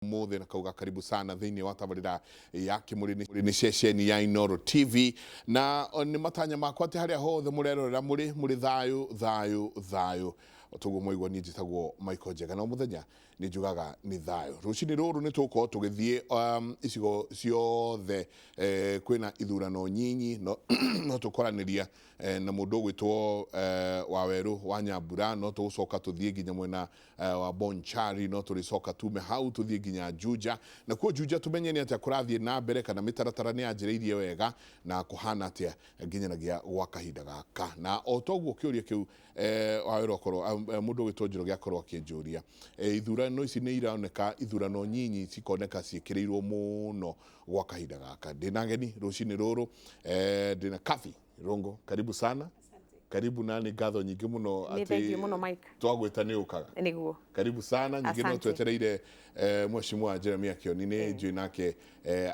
Ũmũthĩ na kauga karibu sana thĩinĩ wa tabarĩra ya Kĩmũrĩ nĩ ceceni ya Inooro TV, na nĩ matanya makwa atĩ harĩa hothe mũrerorera mũrĩ thayũ thayũ thayũ. Toguo mwaigua, niĩ njĩtagwo Michael Njega, na o mũthenya nĩ njugaga nĩ thayũ. Rũcinĩ rũrũ nĩ tũgũkorwo tũgĩthiĩ icigo ciothe kwĩna ithurano nyinyi, no tũkoranĩria na mũndũ ũgwĩtwo Wawerũ wa Nyambura, no tũgũcoka tũthiĩ nginya mwena wa Bonchari, no tũrĩcoka tume hau tũthiĩ nginya Juja, na kuo Juja tũmenye nĩ atĩa kũrathiĩ na mbere, kana mĩtaratara nĩ yanjĩrĩirie wega na kũhana atĩa nginyanagia gwa kahinda gaka. Na o toguo kĩũria kĩu Wawerũ akorwo mũndũ ũgwĩtwo Njoroge akorwo akĩnjũria, ithurano ici nĩ ironeka ithurano nyinyi cikoneka ciĩkĩrĩirwo mũno gwa kahinda gaka. Ndĩna ageni rũcinĩ rũrũ, ndĩna Kathy Rongo, karibu sana. Karibu, na nĩ ngatho nyingĩ mũno. Nĩ thank you mũno, Mike. Twagwĩta nĩ ũkaga. Nĩguo. Karibu sana. Nyingĩ no Asante. twetereire Mheshimiwa Jeremiah Kioni, nĩ njũĩ nake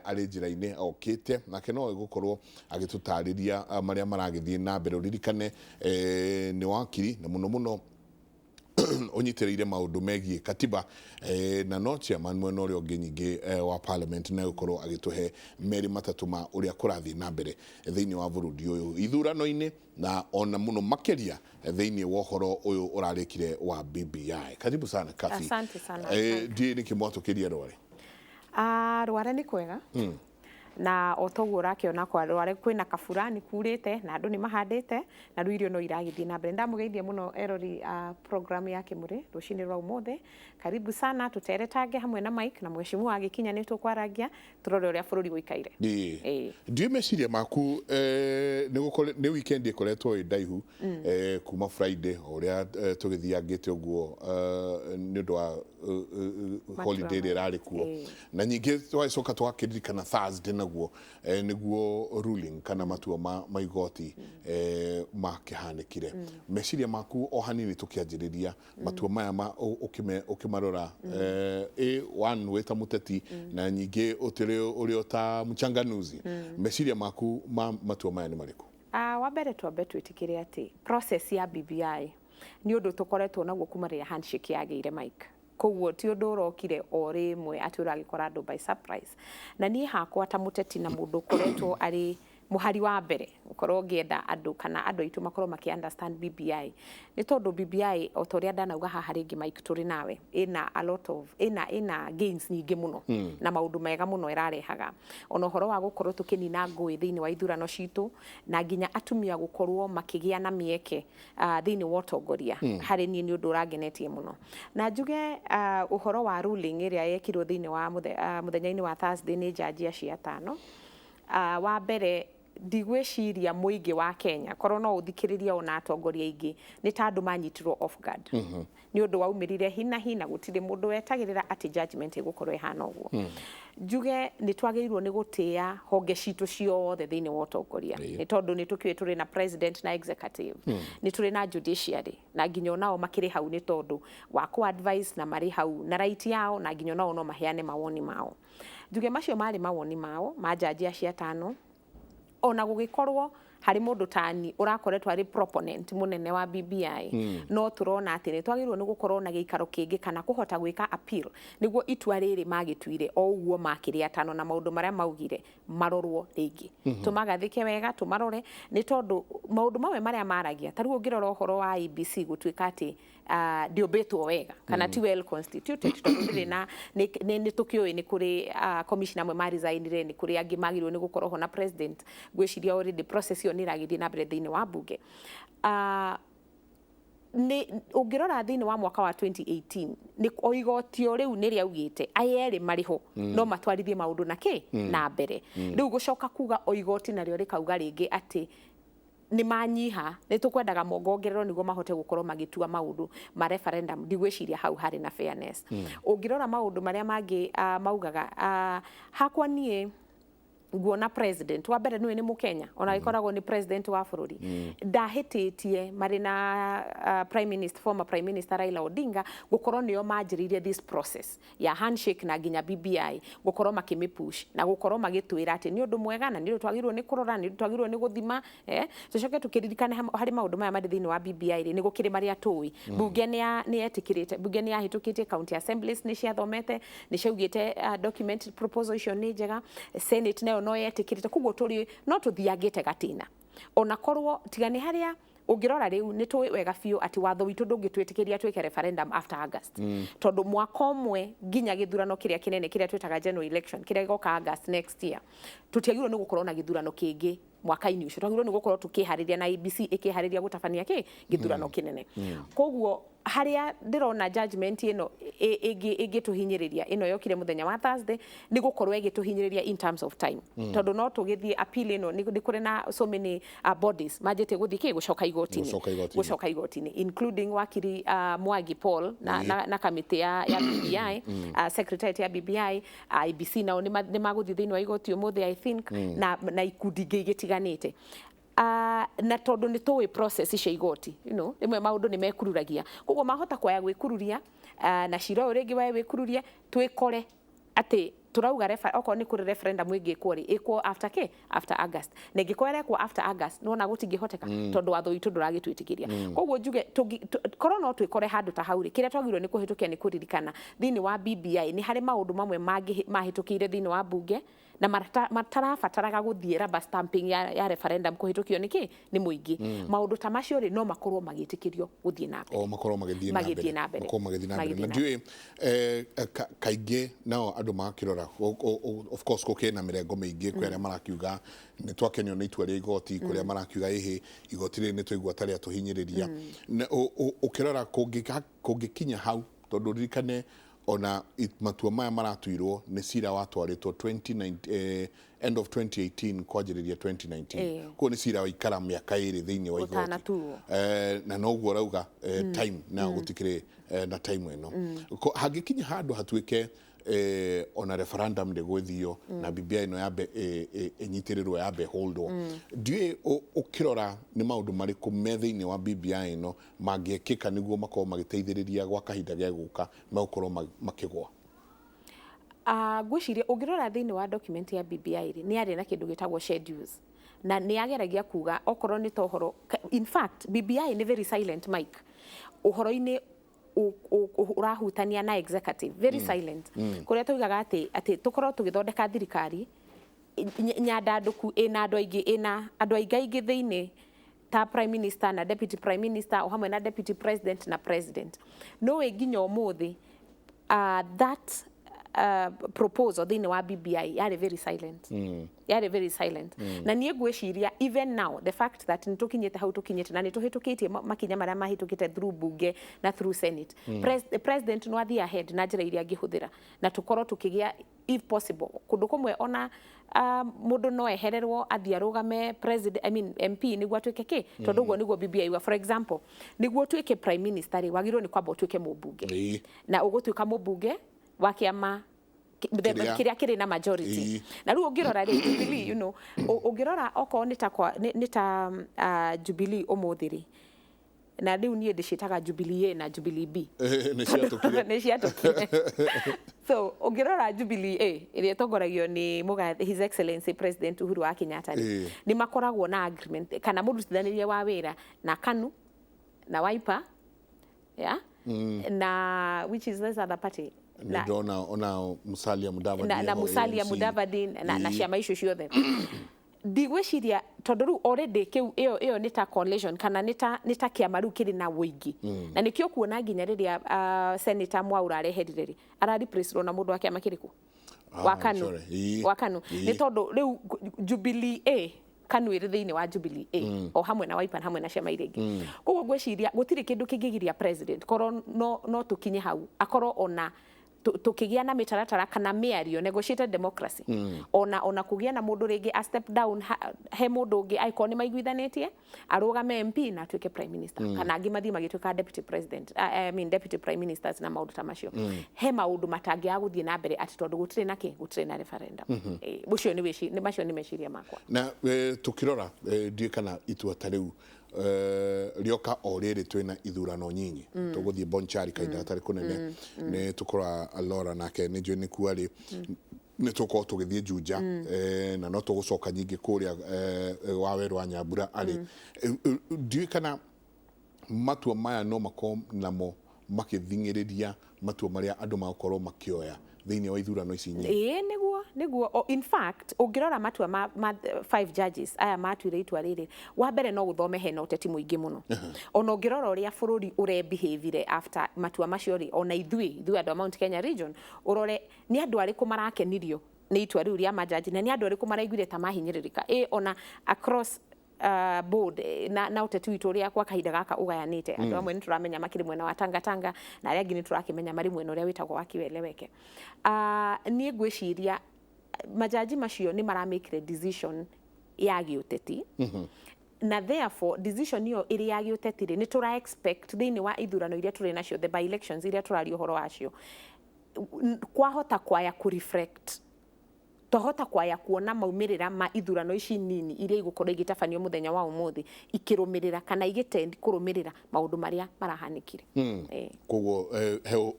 arĩ njĩra-inĩ okĩte, nake no egũkorwo agĩtũtarĩria marĩa maragĩthiĩ na mbere. Ũririkane nĩ wakiri na mũno mũno ũnyitĩrĩire maũndũ megiĩ katiba, na no chairman mwena ũrĩa ũngĩ nyingĩ wa parliament, na gũkorwo agĩtũhe merĩ matatũ ma ũrĩa kũrathiĩ na mbere thĩinĩ wa bũrũri ũyũ ithurano-inĩ, na ona mũno makĩria thĩinĩ wa ũhoro ũyũ ũrarĩkire wa BBI. Karibu sana, Kathy. Asante sana. Ndiĩ nĩkĩ mwatũkĩria Rware. Ah, Rware nĩ kwega, na o toguo ũrakĩona kwa Rware kwĩna kabura, nĩ kurĩte na andũ nĩ mahandĩte, na rĩu irio no iragĩthiĩ na mbere. Ndamũgeithia mũno erori a program ya Kĩmũrĩ rũcinĩ rwa ũmũthĩ. Karibu sana, tũteretange hamwe na Mike na mheshimiwa agĩkinya nĩ tũkwarangia tũrore ũrĩa bũrũri ũikaire. Ĩĩ. Ndiũĩ meciria maku, nĩ weekend ĩkoretwo ĩ ndaihu kuma Friday, o ũrĩa tũgĩthiangĩte ũguo nĩ ũndũ wa holiday ĩrĩa ĩrarĩ kuo, na ningĩ twagĩcoka twakĩririkana Thursday naguo nĩguo ruling kana matua ma igoti makĩhanĩkire. Meciria maku o hanini tũkĩanjĩrĩria, matua maya ma ũkĩmarora ĩ one wĩ ta mũteti, na nyingĩ ũtĩrĩ ũrĩ o ta mchanganuzi, meciria maku ma matua maya nĩ marĩkũ? Ah, wa mbere twambe twĩtĩkĩre atĩ process ya BBI nĩ ũndũ tũkoretwo naguo kuma rĩrĩa handshake yagĩire, Mike. Koguo ti ũndũ ũrokire o rĩmwe atĩ ũragĩkora andũ by surprise. Na niĩ hakwa ta mũteti na mũndũ ũkoretwo arĩ mũhari wa mbere gũkorwo ngĩenda andũ kana andũ aitũ makorwo makĩ understand BBI, nĩ tondũ BBI, o ta ũrĩa ndanauga haha rĩngĩ, Mike, tũrĩ nawe, ĩna a lot of ĩna gains nyingĩ mũno na maũndũ mega mũno ĩrarehaga, ona ũhoro wa gũkorwo tũkĩnina ngũĩ thĩinĩ wa ithurano citũ, na nginya atumia gũkorwo makĩgĩa na mĩeke thĩinĩ wa ũtongoria. Harĩ niĩ nĩ ũndũ ũrangenetie mũno, na njuge ũhoro wa ruling ĩrĩa yekirwo thĩinĩ wa mũthenya-inĩ wa Thursday nĩ jaji acio atano, wa mbere ndigwĩciria mũingĩ wa Kenya, korwo no ũthikĩrĩrie ona atongoria aingĩ, nĩ ta andũ manyitirwo off guard, nĩ ũndũ waumĩrire hinahi na gũtirĩ mũndũ wetagĩrĩra atĩ judgment ĩgũkorwo ĩhana ũguo. Njuge nĩ twagĩrĩirwo nĩ gũtĩa honge citũ ciothe thĩinĩ wa ũtongoria, nĩ tondũ nĩ tũkĩũĩ tũrĩ na president na executive, nĩ tũrĩ na judiciary, na nginya onao makĩrĩ hau nĩ tondũ wa kũ advise, na marĩ hau na right yao, na nginya onao no maheane mawoni mao. Njuge macio marĩ mawoni mao ma jaji acio atano, ona gũgĩkorwo harĩ mũndũ tani ũrakoretwo arĩ proponent mũnene wa BBI, no tũrona atĩ nĩ twagĩrĩirwo nĩ gũkorwo na gĩikaro kĩngĩ kana kũhota gwĩka appeal, nĩguo itua rĩrĩ magĩtuire o ũguo makĩrĩ atano na maũndũ marĩa maugire marorwo rĩngĩ, tũmagathĩke wega, tũmarore, nĩ tondũ maũndũ mamwe marĩa maragia, ta rĩu ũngĩrora ũhoro wa IEBC gũtuĩka atĩ ndĩũmbĩtwo wega kana ti well constituted, tondũ ndĩrĩ na nĩ tũkĩũĩ nĩ kũrĩ commissioner amwe maresignire, nĩ kũrĩ angĩ magĩrĩirwo nĩ gũkorwo ho na president. Ngwĩciria already process ĩyo nĩ ĩragĩthiĩ na mbere thĩinĩ wa bunge. Nĩ ũngĩrora thĩinĩ wa mwaka wa 2018, nĩ o igoti o rĩu nĩ rĩaugĩte aya erĩ marĩ ho no matwarithie maũndũ na kĩ na mbere. Rĩu gũcoka kuga o igoti narĩo rĩkauga rĩngĩ atĩ nĩ manyiha, nĩ tũkwendaga mongongererwo nĩguo mahote gũkorwo magĩtua maũndũ ma referendum, ndigwĩciria hau harĩ na fairness. Ũngĩrora maũndũ marĩa mangĩ maugaga, hakwa niĩ Nguona president wa mbere nĩwe nĩ Mũkenya, ona gĩkoragwo nĩ president wa bũrũri, ndahĩtĩtie marĩ na prime minister, former prime minister Raila Odinga, gũkorwo nĩo manjĩrĩirie this process ya handshake na nginya BBI, gũkorwo makĩmĩpush na gũkorwo magĩtwĩra atĩ nĩ ũndũ mwega na nĩ ũndũ twagĩrĩirwo nĩ kũrora, nĩ ũndũ twagĩrĩirwo nĩ gũthima. Tũcoke tũkĩririkane harĩ maũndũ maya marĩ thĩinĩ wa BBI rĩ, nĩ gũkĩrĩ marĩa tũĩ bunge nĩ yetĩkĩrĩte, bunge nĩ yahĩtũkĩtie, county assemblies nĩ ciathomete, nĩ ciaugĩte document proposal icio nĩ njega, senate nayo no yetĩkĩrĩte. Koguo tũrĩ no tũthiangĩte gatina, ona korwo tiga nĩ harĩa ũngĩrora rĩu nĩ tũĩ wega biũ atĩ watho witũ ndũngĩtwĩtĩkĩria twĩke referendum after August, tondũ mwaka ũmwe nginya gĩthurano kĩrĩa kĩnene kĩrĩa twĩtaga general election kĩrĩa gĩgoka August next year, tũtiagĩrĩirwo nĩ gũkorwo na gĩthurano kĩngĩ mwaka-inĩ ũcio. Twagĩrĩirwo nĩ gũkorwo tũkĩharĩria na IEBC ĩkĩharĩria gũtabania kĩ gĩthurano kĩnene. Koguo harĩa ndĩrona judgment ĩno ĩngĩtũhinyĩrĩria, ĩno yokire mũthenya wa Thursday, nĩ gũkorwo ĩgĩtũhinyĩrĩria in terms of time, tondũ no tũgĩthiĩ appeal ĩno, nĩ kũrĩ na so many bodies manjĩtie gũthiĩ kĩ gũcoka igoti-inĩ. Gũcoka igoti-inĩ. Gũcoka igoti-inĩ, including wakiri Mwangi Paul na kamĩtĩ ya BBI, secretariat ya BBI, IEBC nao nĩ magũthiĩ thĩinĩ wa igoti ũmũthĩ, I think, na ikundi ingĩ igĩtiganĩte. Na tondũ nĩ tũĩ process cia igoti, rĩmwe maũndũ nĩ mekururagia, koguo mahota kwaya gwĩkururia, na cira ũyũ rĩngĩ wae wĩkururie, twĩkore atĩ turauga okorwo nĩ kũrĩ referendum ĩngĩkwo rĩ, ĩkwo after kĩ after August, na ĩngĩkorwo ĩrekwo after August, nĩwona gũtingĩhoteka tondũ watho witũ ndũragĩtwĩtĩkĩria. Koguo njuge korwo no twĩkore handũ ta hau rĩ, kĩrĩa twagĩrĩirwo nĩ kũhĩtũkia nĩ kũririkana thĩinĩ wa BBI nĩ harĩ maũndũ mamwe mangĩ mahĩtũkĩire thĩinĩ wa bunge na matarabataraga gũthiĩ rubber stamping ya referendum kũhĩtũkio nĩ kĩ nĩ mũingĩ. Maũndũ ta macio rĩ, no makorwo magĩtĩkĩrio gũthiĩ na mbere. O makorwo magĩthiĩ na Magĩthiĩ mbere. na mbere. Makorwo magĩthiĩ na mbere. Magĩthiĩ na na ndiũĩ kaingĩ nao andũ magakĩrora, of course gũkĩrĩ na mĩrengo mĩingĩ. Kwĩ arĩa marakiuga nĩ twakenio nĩ itua rĩa igoti, kwĩ arĩa marakiuga ĩhĩ, igoti rĩrĩ nĩ twaigua ta rĩatũhinyĩrĩria. Na ũkĩrora kũngĩkinya hau, tondũ ririkane ona matua maya maratuirwo nĩ cira watwarĩtwo 29, end of 2018 kwanjĩrĩria 2019. Koguo nĩ cira waikara mĩaka 2 thĩinĩ wa igoti ũtanatuo. Na noguo ũrauga, time na gũtikĩrĩ na time ĩno. Hangĩkinya handũ hatuĩke ona referendum ndĩgwĩthio na BBI ĩno yambe ĩnyitĩrĩrwo, yambe holdwo, ndiũĩ ũkĩrora nĩ maũndũ marĩkũ me thĩinĩ wa BBI ĩno mangĩkĩka nĩguo makorwo magĩteithĩrĩria gwa kahinda gegũka megũkorwo makĩgwa? Ngwĩciria ũngĩrora thĩinĩ wa document ya BBI rĩ, nĩ yarĩ na kĩndũ gĩtagwo schedules, na nĩ yageragia kuga okorwo nĩ ta ũhoro in fact BBI nĩ very silent, Mike, ũhoro-inĩ ũrahutania na executive, very silent, kũrĩa tuigaga atĩ tũkorwo tũgĩthondeka thirikari nyandandũku ĩna andũ aingĩ, ĩna andũ aingĩ aingĩ thĩinĩ, ta prime minister na deputy prime minister o hamwe na deputy president na president. No wĩ nginya ũmũthĩ that proposal thĩinĩ wa BBI yarĩ very silent, yarĩ very silent. Na niĩ ngwĩciria even now, the fact that nĩ tũkinyĩte hau tũkinyĩte na nĩ tũhĩtũkĩtie makinya marĩa mahĩtũkĩte through bunge na through senate, president no athiĩ ahead na njĩra iria angĩhũthĩra na tũkorwo tũkĩgĩa, if possible, kũndũ kũmwe ona mũndũ no ehererwo athiĩ arũgame president, I mean MP, nĩguo atuĩke kĩ, tondũ ũguo nĩguo BBI yuga. For example, nĩguo ũtuĩke prime minister rĩ, wagĩrĩirwo nĩ kwamba ũtuĩke mũmbunge, na ũgũtuĩka mũmbunge wa kĩama Kĩrĩa- kĩrĩa kĩrĩ na majority. Na rĩu ũngĩrora rĩ, Jubilee, ũngĩrora okorwo nĩ ta nĩ ta Jubilee ũmũthĩ rĩ, na rĩu niĩ ndĩciĩtaga Jubilee A na Jubilee B. Nĩ ciatũkire. Nĩ ciatũkire. So ũngĩrora Jubilee A ĩrĩa ĩtongoragio nĩ His Excellency President Uhuru wa Kenyatta rĩ, nĩ makoragwo na agreement kana mũrutithanĩrie wa wĩra na KANU na Wiper, yeah? Na which is this other party? Nĩ ndona ona Musalia Mudavadi na eho Musalia ANC. Mudavadi na ciama icio ciothe. Ndigwĩciria tondũ rĩu already kĩu ĩyo nĩ ta coalition kana nĩ ta kĩama rĩu kĩrĩ na ũingĩ, na nĩkĩo kuona nginya rĩrĩa Senator Mwaura areherire rĩ, arareplace na mũndũ wa kĩama kĩrĩkũ? Ah, Wa KANU. sorry. Wa KANU. Nĩ tondũ rĩu Jubilee A, KANU ĩrĩ thĩinĩ wa Jubilee A o hamwe na Wiper, hamwe na ciama iria ingĩ. Koguo ngwĩciria gũtirĩ kĩndũ kĩngĩgiria president, korwo no tũkinye hau akorwo ona Tukigĩa na mĩtaratara kana mĩario, negotiated democracy, ona kũgĩa na mũndũ rĩngĩ a step down, he mũndũ ũngĩ angĩkorwo nĩ maiguithanĩtie arũgame MP na atuĩke prime minister, kana angĩ mathiĩ magĩtuĩka deputy president, I mean deputy prime ministers na maũndũ ta macio. He maũndũ matangĩaga gũthiĩ na mbere atĩ tondũ gũtirĩ na kĩ, gũtirĩ na referendum. Ũcio nĩ macio nĩ meciria makwa. Na tukirora, ndiũĩ kana itua ta rĩu rĩoka o rĩrĩ twĩna ithurano nyinyi, tũgũthiĩ Bonchari kahinda gatarĩ kũnene, nĩ tũkora Laura nake nĩ njũĩ nĩ kuo arĩ, nĩ tũgũkorwo tũgĩthiĩ Juja, na no tũgũcoka nyingĩ kũrĩa Wawerũ wa Nyambura arĩ. Ndiũĩ kana matua maya no makorwo namo makĩthing'ĩrĩria matua marĩa andũ magũkorwo makĩoya thĩinĩ wa ithurano ici nyingĩ. Ĩĩ, nĩguo. In fact, ũngĩrora matua ma five judges aya matuire itua rĩrĩ, wa mbere no ũthome hena ũteti mũingĩ mũno. Ona ũngĩrora ũrĩa bũrũri ũrebehave after matua macio rĩ, ona ithuĩ andũ a Mount Kenya region, ũrore nĩ andũ arĩkũ marakenirio nĩ itua rĩu rĩa majaji na nĩ andũ arĩkũ maraiguire ta mahinyĩrĩrĩka. Ĩ ona across board, na ũteti witũ ũrĩa kwa kahinda gaka ũgayanĩte, andũ amwe nĩ tũramenya makĩrĩ mwena wa Tanga Tanga na arĩa angĩ nĩ tũrakĩmenya marĩ mwena ũrĩa wĩtagwo wa Kiweleweke. Niĩ ngwĩciria majaji macio nĩ maramĩkire decision ya gĩũteti, na therefore decision ĩyo ĩrĩ ya gĩũteti rĩ, nĩ tũra expect thĩinĩ wa ithurano iria tũrĩ nacio, the by elections iria tũraria ũhoro wacio, kwahota kwaya kũ reflect, twahota kwaya kuona maumĩrĩra ma ithurano ici nini iria igũkorwo igĩtabanio mũthenya wa ũmũthĩ ikĩrũmĩrĩra kana igĩtend kũrũmĩrĩra maũndũ marĩa marahanĩkire. Koguo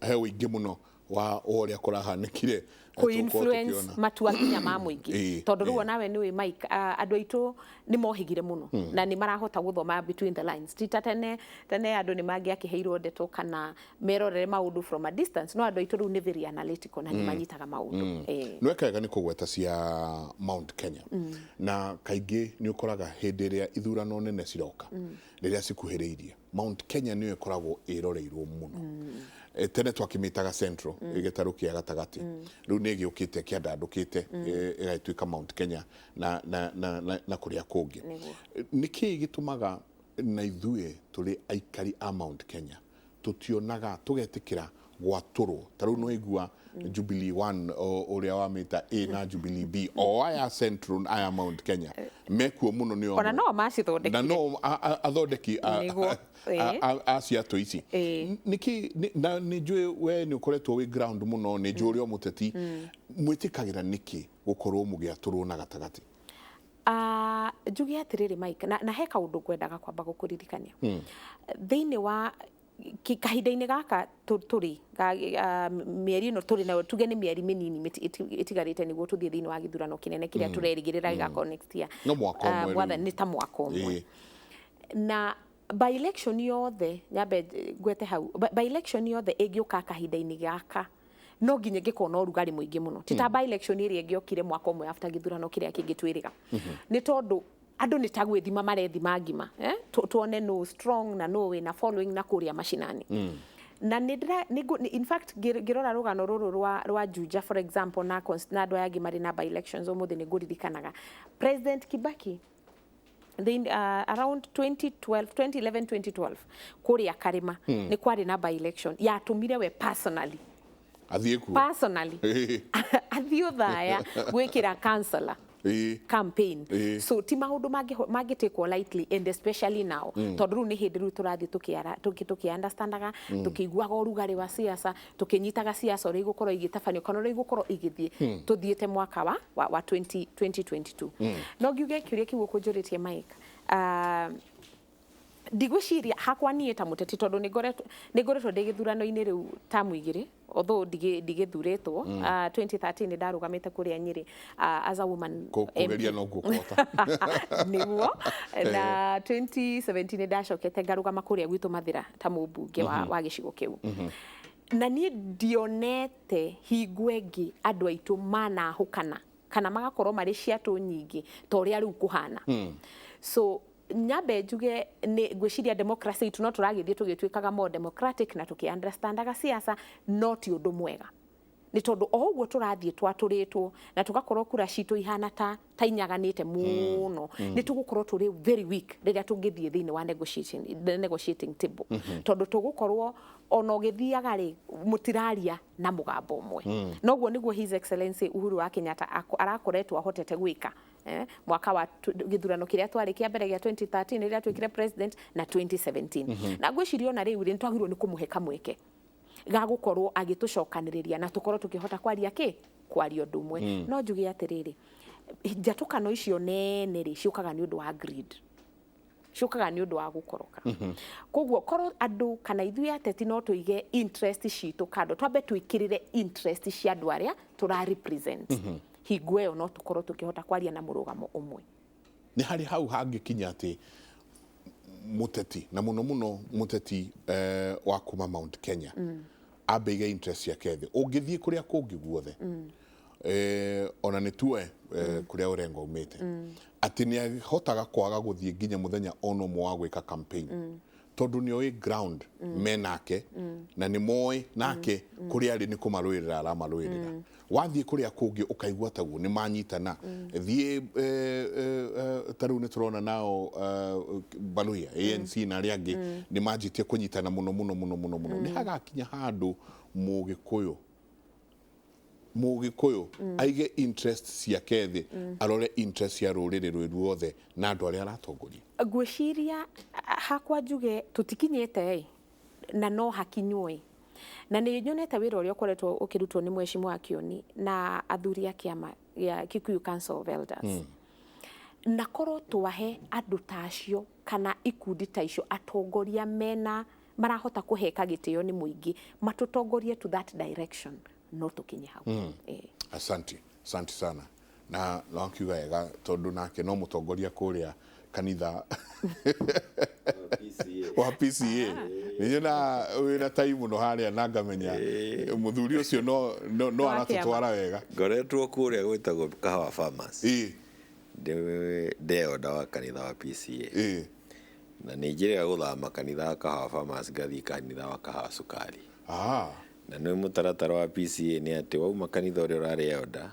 he ũingĩ mũno wa ũrĩa kũrahanĩkire kũ-influence matua nginya ma mũingĩ, tondũ rĩu onawe nĩ ũĩ, Mike, andũ aitũ nĩ mohĩgire mũno na nĩ marahota gũthoma between the lines. Ti ta tene. Tene andũ nĩ mangĩakĩheirwo ndeto kana merorere maũndũ from a distance, no andũ aitũ rĩu nĩ very analytical na nĩ manyitaga maũndũ. Nĩ weka nĩ kũgweta cia Mount Kenya, na kaingĩ nĩ ũkoraga hĩndĩ ĩrĩa ithurano nene ciroka, rĩrĩa cikuhĩrĩirie, Mount Kenya nĩyo ĩkoragwo ĩroreirwo mũno. Tene twakĩmĩtaga Central, gĩtarũ kĩa gatagatĩ, rĩu nĩ ĩgĩũkĩte kĩandandũkĩte ĩgagĩtuĩka Mount Kenya na kũrĩa kũngĩ. Nĩ kĩĩ gĩtũmaga na ithuĩ tũrĩ aikari a Mount Kenya tũtionaga tũgetĩkĩra gwatũrwo? Ta rĩu nĩwaigua Jubilee 1 ũrĩa wamĩta A na Jubilee B, o aya Central, aya Mount Kenya mekuo mũno nĩo. Ona no macithondekire. Na no athondeki a ciatũ ici. Nĩkĩ? Na nĩ njũĩ we nĩ ũkoretwo wĩ ground mũno, nĩ njũĩ ũrĩ o mũteti, mwĩtĩkagĩra nĩkĩ gũkorwo mũgĩatũrwo na gatagatĩ? Njuge atĩrĩrĩ, Mike, na he kaũndũ ngwendaga kwamba gũkũririkania. Thĩinĩ wa kahinda-inĩ gaka tũrĩ, mĩeri ĩno tũrĩ nayo, tuge nĩ mĩeri mĩnini ĩtigarĩte nĩguo tũthiĩ thĩinĩ wa gĩthurano kĩnene kĩrĩa tũrerĩgĩrĩra gĩgakorwo next year. No mwaka ũmwe. Nĩ ta mwaka ũmwe. Na by election yothe, nyambe ngwete hau, by election yothe ĩngĩũka kahinda-inĩ gaka no nginya ĩngĩkorwo na ũrugarĩ mũingĩ mũno, ti ta by election ĩrĩa ĩngĩokire mwaka ũmwe after gĩthurano kĩrĩa kĩngĩ twĩrĩga, nĩ tondũ andũ nĩ ta gwĩthima marethima ngima, eh? Tuone no strong na no wĩna following na kũrĩa macinani. Na nĩ in fact ngĩrora rũgano rũrũ rwa Juja, for example, na andũ aya angĩ marĩ na by elections ũmũthĩ, nĩ ngũririkanaga President Kibaki then, around 2012, 2011, 2012, kũrĩa Karĩma nĩ kwarĩ na by election yatũmire we personally athiĩ kuo personally athiĩ ũthaya gwĩkĩra councillor campaign. So ti maũndũ mangĩtĩkwo lightly, and especially now, tondũ rĩu nĩ hĩndĩ rĩu tũrathiĩ tũkĩ-understandaga, tũkĩiguaga ũrugarĩ wa siasa, tũkĩnyitaga siasa ũrĩa igũkorwo igĩtabanio kana ũrĩa igũkorwo igĩthiĩ tũthiĩte mwaka wa 20 2022. No ngiuge kĩũria kĩu ũkũnjũrĩtie, Mike, ndigwĩciria hakwa niĩ ta mũteti, tondũ nĩ ngoretwo ndĩ gĩthurano-inĩ rĩu tamu 2, although ndigĩthurĩtwo. 2013 nĩ ndarũgamĩte kũrĩa Nyĩrĩ as a woman Kũgeria noguo kũhota. Nĩguo. Na 2017 nĩ ndacokete ngarũgama kũrĩa gwitũ Mathĩra ta mũmbunge wa gĩcigo kĩu, na niĩ ndionete hingo ĩngĩ andũ aitũ manahũkana kana magakorwo marĩ ciatũ nyingĩ ta ũrĩa rĩu kũhana. So nyambe njuge nĩ ngwĩciria democracy itũ no tũragĩthiĩ tũgĩtuĩkaga more democratic na tũkĩ-understandaga siasa, no ti ũndũ mwega. Nĩ tondũ o ũguo tũrathiĩ twatũrĩtwo na tũgakorwo kura citũ ihana ta inyaganĩte mũno, nĩ tũgũkorwo tũrĩ very weak rĩrĩa tũngĩthiĩ thĩinĩ wa negotiating table. Tondũ tũgũkorwo ona ũgĩthiaga rĩ, mũtiraria na mũgambo ũmwe. Noguo nĩguo His Excellency Uhuru wa Kenyatta arakoretwo ahotete gwĩka mwaka wa gĩthurano kĩrĩa twarĩ kĩa mbere gĩa 2013 rĩrĩa twĩkire president na 2017. Na ngwĩciria ona rĩu rĩ, nĩtwagĩrĩirwo nĩ kũmũhe kamweke ga gũkorwo agĩtũcokanĩrĩria na tũkorwo tũkĩhota kwaria kĩ kwaria ũndũ ũmwe. No njuge atĩrĩrĩ, njatũkano icio nene rĩ, ciũkaga nĩ ũndũ wa greed, ciũkaga nĩ ũndũ wa gũkoroka. Koguo korwo andũ kana ithuĩ ateti no tũige interest citũ kando, twambe twĩkĩrĩre interest cia andũ arĩa tũra represent, hingo ĩyo no tũkorwo tũkĩhota kwaria na mũrũgamo ũmwe. Nĩ harĩ hau hangĩkinya atĩ mũteti, na mũno mũno mũteti wa kuma Mount Kenya, ambe aige interest ciake thĩ. Ũngĩthiĩ kũrĩa kũngĩ guothe, ona nĩ tuoe kũrĩa Orengo aumĩte, atĩ nĩ ahotaga kwaga gũthiĩ nginya mũthenya ona ũmwe wa gwĩka campaign, tondũ nĩ oĩ ground menake na nĩ moĩ nake kũrĩa arĩ nĩ kũmarũĩrĩra aramarũĩrĩra. Wathiĩ kũrĩa kũngĩ ũkaigua taguo nĩ manyitana. Thiĩ ta rĩu nĩ tũrona nao Baluya ANC na arĩa angĩ nĩ manjĩtie kũnyitana mũno mũno mũno mũno mũno. Nĩ hagakinya handũ Mũgĩkũyũ aige interest ciake thĩ, arore interest cia rũrĩrĩ rwĩ ruothe na andũ arĩa aratongoria. Ngwĩciria hakwa njuge tũtikinyĩte ĩ, na no hakinywo ĩ, na nĩ nyonete wĩra ũrĩa ũkoretwo ũkĩrutwo nĩ Mheshimiwa Kioni na athuri a kĩama gĩa Kikuyu Council of Elders, na korwo twahe andũ ta acio kana ikundi ta icio atongoria mena marahota kũheka gĩtĩo nĩ mũingĩ, matũtongorie to that direction, no tũkinye hau. Asante, asante sana. Na wakiuga wega, tondũ nake no mũtongoria kũrĩa kanitha wa PCA. Nĩ nyona wĩna tai mũno harĩa na ngamenya mũthuri ũcio no Wa kĩama. aratũtwara wega. Ngoretwo kũrĩa gwĩtagwo Kahawa Farmers. Ndeonda wa kanitha wa PCA. Na nĩ njĩrĩga gũthama kanitha wa Kahawa Farmers ngathiĩ kanitha wa Kahawa Sukari. Na nĩ mũtaratara wa PCA nĩ atĩ wauma kanitha ũrĩa ũrarĩ elder,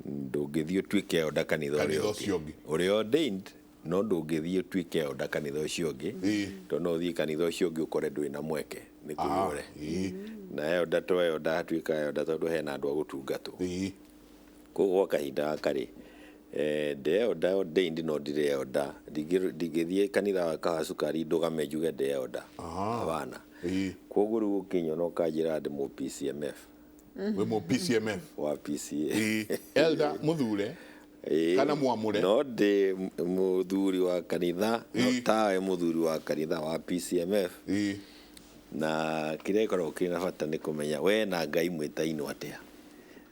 ndũngĩthiĩ ũtuĩke elder kanitha ũrĩa Kanitha ũcio ũngĩ. Ũrĩa ordained, no ndũngĩthiĩ ũtuĩke elder kanitha ũcio ũngĩ, tondũ no ũthiĩ kanitha ũcio ũngĩ ũkore ndũrĩ na mweke nĩ kũiyũre. Na elder to elder atuĩka elder tondũ hena andũ a gũtungatwo. Koguo gwa kahinda gaka rĩ, ndĩ elder ordained no ndirĩ elder. Ndingĩthiĩ kanitha wa Kahawa Sukari ndũgame njuge ndĩ elder. Hapana. Koguo rĩu ũkĩnyona ũkanjĩra ndĩ mũ PCMF. Wĩ mũ PCMF. Wa PCA. Elder mũthure kana mwamũre. No ndĩ mũthuri wa kanitha, no tawe mũthuri wa kanitha wa PCMF. Na kĩrĩa gĩkoragwo kĩrĩ na bata nĩ kũmenya we na Ngai mwĩtainwo atĩa.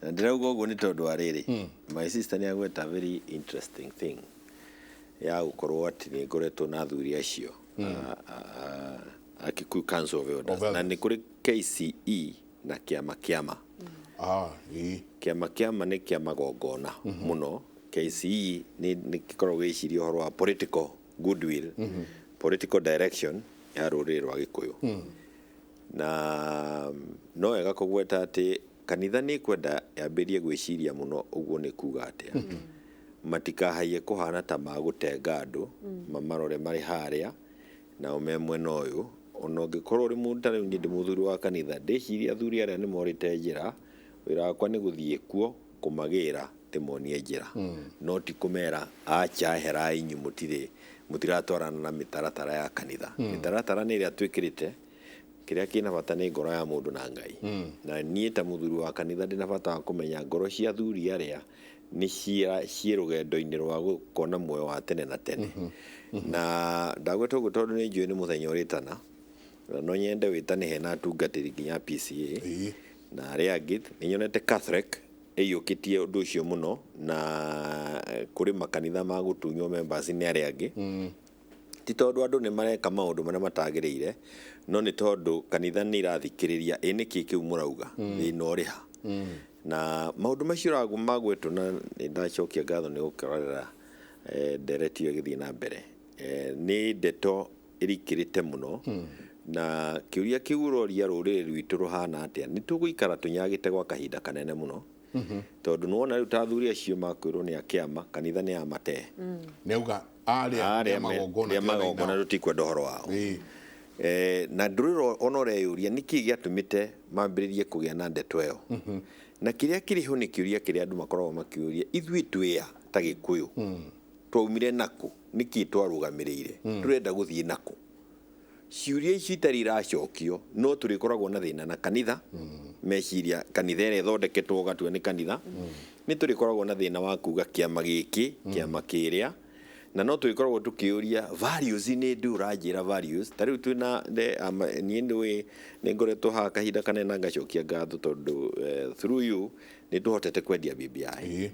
Na ndĩrauga ũguo nĩ tondũ wa rĩrĩ, my sister nĩ agweta very interesting thing ya gũkorwo atĩ nĩ ngoretwo na athuri acio a Kikuyu Council of Elders. Of Elders. Na nĩ kũrĩ KCE na kĩama kĩama. Kĩama kĩama nĩ kĩa magongona mũno. KCE nĩ gĩkoragwo gĩgĩciria ũhoro wa political goodwill, political direction ya rũrĩrĩ rwa Gĩkũyũ. Na no wega kũgweta atĩ kanitha nĩ ĩkwenda yambĩrĩrie gwĩciria mũno ũguo nĩ kuga atĩa. Matikahaiye kũhana ta magũtenga andũ, mamarore marĩ harĩa nao me mwena ũyũ. Ona ũngĩkorwo ũrĩ mũndũ ta rĩu niĩ ndĩ mũthuri wa kanitha, ndĩciria athuri arĩa nĩ morĩte njĩra, wĩra wakwa nĩ gũthiĩ kuo kũmagĩra ndĩmonie njĩra, no ti kũmera acha eherai inyuĩ mũtiratwarana na mĩtaratara ya kanitha. Mĩtaratara nĩ ĩrĩa twĩkĩrĩte, kĩrĩa kĩna bata nĩ ngoro ya mũndũ na Ngai. Na niĩ ta mũthuri wa kanitha ndĩna bata wa kũmenya ngoro cia athuri arĩa nĩ ciĩ rũgendo-inĩ rwa gũkona muoyo wa tene na tene. Na ndagweta ũguo tondũ nĩ njũĩ nĩ mũthenya ũrĩtana, na no nyende wĩtane hena atungatĩri nginya PCA na arĩa angĩ. Nĩ nyonete Catholic ĩiyũkĩtie ũndũ ũcio mũno, na kũrĩ makanitha ma gũtunywo members nĩ arĩa angĩ. Ti tondũ andũ nĩ mareka maũndũ marĩa matagĩrĩire, no nĩ tondũ kanitha nĩ irathikĩrĩria ĩ nĩkĩ kĩu mũrauga, thĩna ũrĩ ha. Na maũndũ macio magwetwo, na nĩ ndacokia ngatho nĩ gũkorera ndereti ĩyo ĩgĩthiĩ na mbere. Nĩ ndeto ĩrikĩrĩte mũno, Na kĩũria kĩu ũroria rũrĩrĩ rwitũ rũhana atĩa, nĩ tũgũikara tũnyagĩte gwa kahinda kanene mũno, tondũ nĩwona rĩu ta athuri acio makwĩrwo nĩ a kĩama, kanitha nĩ yamatee. Nĩ auga arĩa arĩa nĩ magongona nĩ a magongona tũtikwenda ũhoro wao. Na ndũrĩro ona ũreyũria nĩkĩ gĩatũmĩte mambĩrĩrie kũgĩa na ndeto ĩyo. Na kĩrĩa kĩrĩ ho nĩ kĩũria kĩrĩa andũ makoragwo makĩũria, ithuĩ twĩa ta Gĩkũyũ twaumire nakũ, nĩkĩ twarũgamĩrĩire, tũrenda gũthiĩ nakũ? Ciũria ici itarĩ iracokio, no tũrĩkoragwo na thĩna na kanitha. Meciria kanitha ĩrĩa ĩthondeketwo ũgatua nĩ kanitha, nĩ tũrĩkoragwo na thĩna wa kuga kĩama gĩkĩ, kĩama kĩrĩa, na no tũrĩkoragwo tũkĩũria values. Nĩ ndũ ũranjĩra values ta rĩu twĩna niĩ ndũĩ nĩ ngoretwo haha kahinda kanene na ngacokia ngatho tondũ through you nĩ tũhotete kwendia BBI.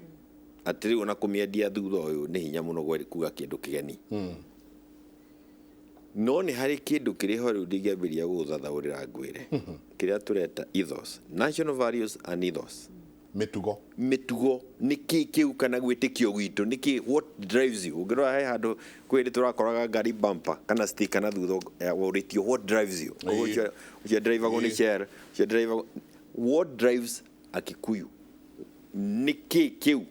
Atĩ rĩu ona kũmĩendia thutha ũyũ nĩ hinya mũno kuga kĩndũ kĩgeni. No nĩ harĩ kĩndũ kĩrĩ ho rĩu ndingĩambĩrĩria gũgũthathaũrĩra ngwĩre, kĩrĩa tũreta ethos, national values and ethos. Mĩtugo. Mĩtugo nĩ kĩ kĩu kana gwĩtĩkio gwitũ nĩ kĩ, what drives you? Ũngĩrora he handũ kwĩ hĩndĩ tũrakoraga ngari bumper kana sticker na thutha ũrĩtio, "What drives you?" Ũcio ũcio drivagwo nĩ Shell, ũcio drivagwo. What drives a Kikuyu? Nĩ kĩ kĩu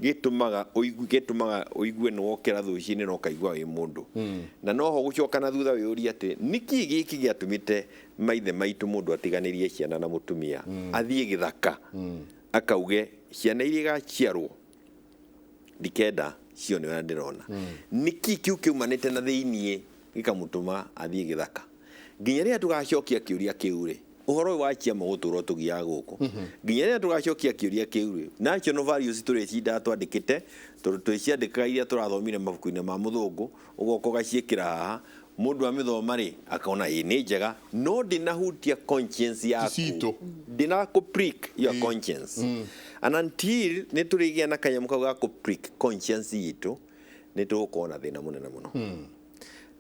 gĩtũmaga ũigue nĩ wokĩra rũcinĩ na ũkaigua wĩ mũndũ? Na noho gũcoka na thutha wĩyũrie atĩ nĩkĩ gĩkĩ gĩatũmĩte maithe maitũ mũndũ atiganĩrie ciana na mũtumia, athiĩ gĩthaka, akauge ciana iria igaciarwo ndikenda cione ũrĩa ndĩrona. Nĩkĩ kĩu kĩumanĩte na thĩiniĩ gĩkamũtũma athiĩ gĩthaka? Nginya rĩrĩa tũgacokia kĩũria kĩu rĩ, ũhoro ũyũ wa ciama gũtũra tũgiaga gũkũ. Nginya rĩrĩa tũgacokia kĩũria kĩu rĩ, national values tũrĩcindaga twandĩkĩte, tondũ twĩciandĩkaga iria tũrathomire mabuku-inĩ ma mũthũngũ, ũgoka ũgaciĩkĩra haha, mũndũ amĩthoma rĩ akona ĩ nĩ njega, no ndĩnahutia conscience yaku. Citũ. Ndĩna kũ prick your conscience. And until nĩ tũrĩgĩa na kanyamũ kau ga kũ prick conscience itũ, nĩ tũgũkorwo na thĩna mũnene mũno.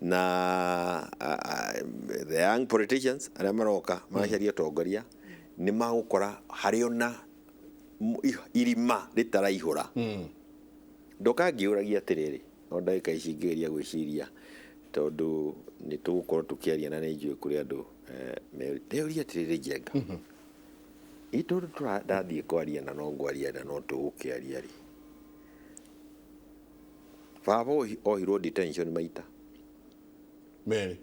Na the young politicians arĩa maroka maracaria ũtongoria nĩ magũkora harĩ ona irima rĩtaraihũra. Ndoka ngĩũragia atĩrĩrĩ, no ndagĩka ici ngĩgeria gwĩciria, tondũ nĩ tũgũkorwo tũkĩaria na nĩ njũĩ kũrĩ andũ ndeyũria atĩrĩrĩ, Njenga, ĩ tondũ ndathiĩ kwaria na no ngwaria na no tũgũkĩaria rĩ, baba ohirwo detention maita merĩ.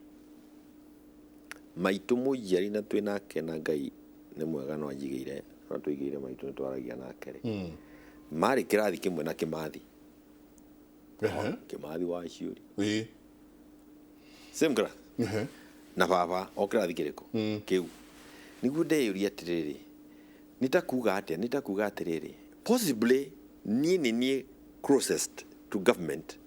Maitũ mũnjiari na twĩ nake na Ngai nĩ mwega, no anjigĩire, no tũigĩire maitũ nĩ twaragia nake rĩ, marĩ kĩrathi kĩmwe na Kĩmathi. Kĩmathi wa Ciũri. Same class na baba, o kĩrathi kĩrĩkũ kĩu. Nĩguo ndeyũria atĩrĩrĩ, nĩ ta kuga atĩa? Nĩ ta kuga atĩrĩrĩ, possibly niĩ nĩ niĩ closest to government